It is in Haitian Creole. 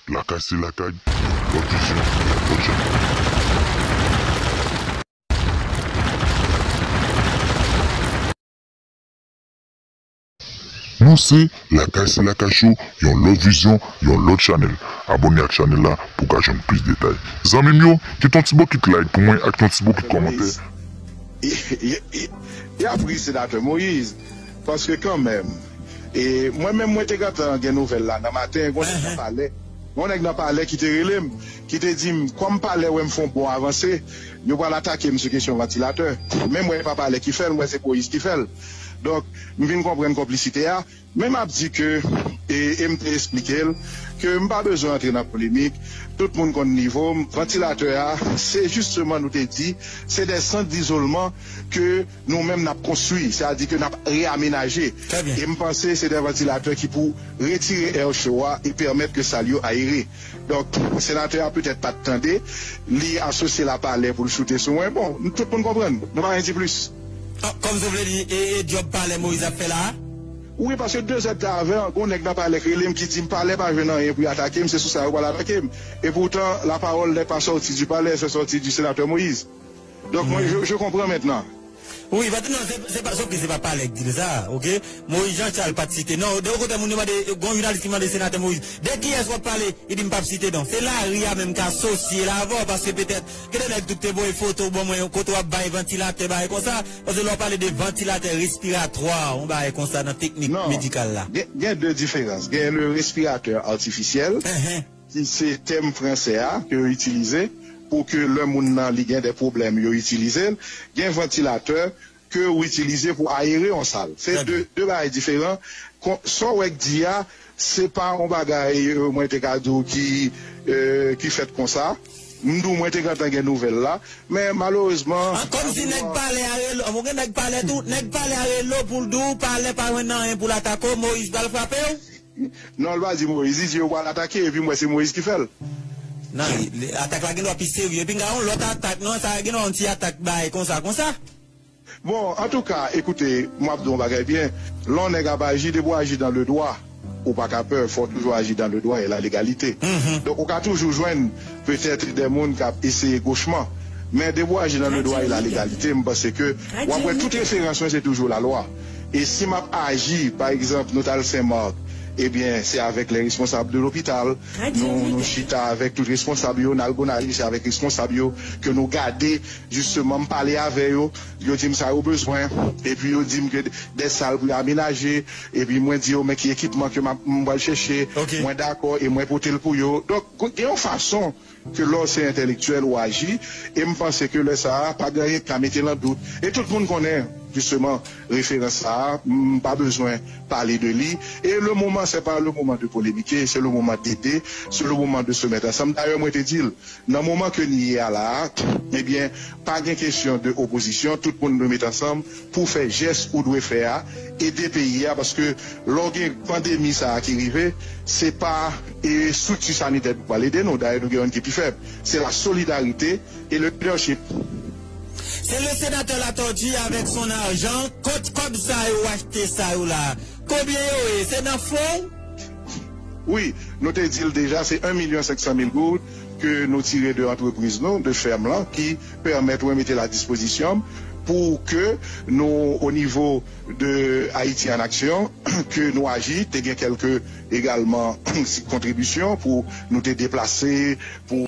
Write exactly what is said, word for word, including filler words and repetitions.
Lakay se lakay, yon lòt vizyon, yon lòt channel. Nou se Lakay se Lakay Show, yon lòt vizyon, yon lòt channel. Abòne ak channel la pou w ka jwenn plis detay. Zanmi m yo, kite yon ti bokit like pou mwen ak yon ti bokit kòmantè. Y, y, y, y ap ri Senatè Moïse, paske kanmenm, e mwen menm mwen te gentan gen nouvèl la nan maten, gon nèg nan palè, gon nèg nan palè ki te rele m, ki te di m, kòm palè wè m fè yon bon avanse, yo pral atake m sou kesyon vantilatè. Men m wè e pa palè ki fè l, m wè se Moïse ki fè l. Donk, m vin konprann konplisite a, men m ap di ke, e, e m te esplike l, ke m pa bezwen antre nan polemik, tout moun konn nivo m, vantilatè a, se jisteman nou te di, se de sant dizolman ke nou menm n ap konstwi, sètadi ke n ap reyamenaje. Trè byen. E m panse se de vantilatè ki pou retire air show a e pèmèt ke sal yo ayere. Donk, senatè a petèt pa t tande, li asosye l a palè pou l choute sou mwen. Bon, tout moun konprann, nou pa gen di plis. Ah, kòmsi w vle di, e, e djòb palè Moïse ap fè la a? Wi, paske de zè de tan avan, gon nèg nan palè k rele m ki di m palè pa jwenn anyen pou y atake m, se sou sa yo pral atake m. E poutan, la parole n'est pas sortie du palais, c'est sorti du sénateur Moïse. Donk, mwen, je, je comprends maintenant. Wi, paske non, se, se pa, se pa palè k di l sa, oke? Moïse Jean Charles pa t site non. De okontrè, moun yo mande, gon jounalis ki mande senatè Moïse, de kiyès w ap pale? Li di m p ap site non. Se lari a menm k asosye l avè w, paske petèt, gen de nèg tou k te voye foto ban mwen, kote w ap bay vantilatè, bagay konsa. Paske lè w pale de vantilatè respiratwa, yon bagay konsa nan teknik medikal la. Non, gen, gen de diferans. Gen le respirateur artificiel, ki se tèm fransè a ke yo itilize pou ke lè moun nan li gen de pwoblèm, yo itilize l. Gen vantilatè ke ou itilize pou ayere yon sal. Se de, de bagay diferan. Kon, sa w wè k di a, se pa yon bagay, euh, mwen te ka di w ki, euh, ki fèt konsa. M di w mwen te gentan gen nouvèl la, men malerezman. Ah, kòmsi nèg palè a rele, mwen gen nèg palè tou, nèg palè a rele w pou l di w palè pa jwenn anyen pou l atake w, Moïse pral frape w? Non, l pa di Moïse, li di yo pral atake, epi m wè se Moïse ki fè l. Non, li, li, atak la gen dwa pi serye. Epi n gen yon lòt atak, non, sa gen dwa yon ti atak bay konsa, konsa. Bon, antouka, ekoute, m ap di w yon bagay byen. Lè yon nèg ap aji, depi w aji dans le droit, ou pa ka pè, fò w toujou aji dans le droit et la légalité. Donk, ou ka toujou jwenn petèt de moun k ap eseye gochman. Men depi w aji dans le droit et la légalité, m panse ke w ap wè tout referans mwen se toujou lalwa. E si m ap aji, pa egzanp, nou t al Sen Mak, ebyen, se avèk lè responsab de lopital, nou, nou chita avèk tout responsab yo, n al Gonayiv, se avèk responsab yo ke nou gade jisteman, m pale avè yo, yo di m sa yo bezwen, epi yo di m ke de sal pou yo amenaje, epi mwen di yo men ki ekipman ke m ap, m pral chèche, mwen dakò e mwen pote l pou yo. Donk, gen yon fason ke lè w se entèlektyèl ou aji, e m panse ke lè sa a, pa gen anyen ki ka mete l an dout. E tout moun konnen, jisteman, referans sa a, m pa bezwen pale de li. Et le moment, c'est pas le moment de polémiquer, c'est le moment d'aider, c'est le moment de se mettre ensemble. Dayè, mwen te di l, nan moman ke n ye a la a, ebyen, pa gen kesyon de opozisyon, tout moun dwe met ansanm pou fè jès ou dwe fè a, ede peyi a, paske lè w gen pandemi sa a ki rive, se pa, e, estrikti sanitè ki pral ede nou, dayè nou gen youn ki pi fèb, se la solidarité et le leadership. C'est le sénateur Latortue avec son argent, kot kòb sa yo achte sa yo la? Konbyen yo ye? Se nan fon w? Wi, nou te di l deja, se en milyon senk san mil goud ke nou tire de antrepriz nou, de fèm lan, ki pèmèt mwen mete l a dispozisyon m pou ke nou, o nivo de Haïti en Action, ke nou aji, te gen kèlke egalman kontribisyon pou nou te deplase, pou